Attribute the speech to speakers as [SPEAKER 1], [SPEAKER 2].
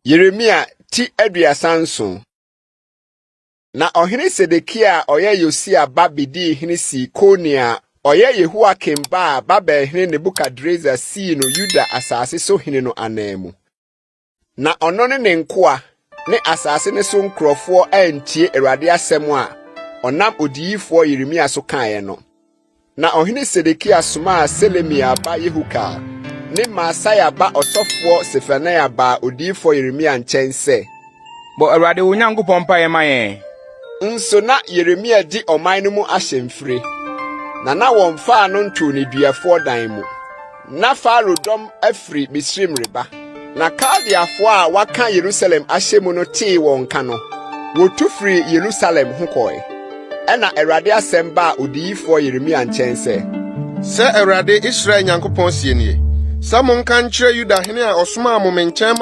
[SPEAKER 1] Yeremia ti 37. Na ɔhene Sedekia a ɔyɛ Yosia ba bedii hene sii Konia a ɔyɛ Yehoiakim ba a Babelhene Nebukadresar sii no Yuda asase so hene no ananmu. Na ɔno ne ne nkoa ne asase no so nkurɔfoɔ antie Awurade asɛm a ɔnam odiyifoɔ Yeremia so kaeɛ no. Na ɔhene Sedekia somaa Selemia ba Yehukal ne Maaseia ba ɔsɔfoɔ Sefania baa odiyifoɔ Yeremia nkyɛn sɛ,
[SPEAKER 2] Bɔ Awurade wo Nyankopɔn mpaeɛ ma yɛn.
[SPEAKER 1] Nso na Yeremia di ɔman no mu ahyɛmfire, na na wɔmfaa no ntoo nneduafoɔ dan mu. Na Farao dɔm afiri Misraim reba, na Kaldeafoɔ a wɔaka Yerusalem ahyɛ mu no tee wɔn nka no, wɔtu firii Yerusalem ho kɔe. Ɛnna Awurade asɛm baa odiyifoɔ Yeremia nkyɛn sɛ,
[SPEAKER 3] Sɛ Awurade, Israel Nyankopɔn seɛ nie, sɛ monka nkyerɛ Yuda hene a ɔsomaa mo me nkyɛn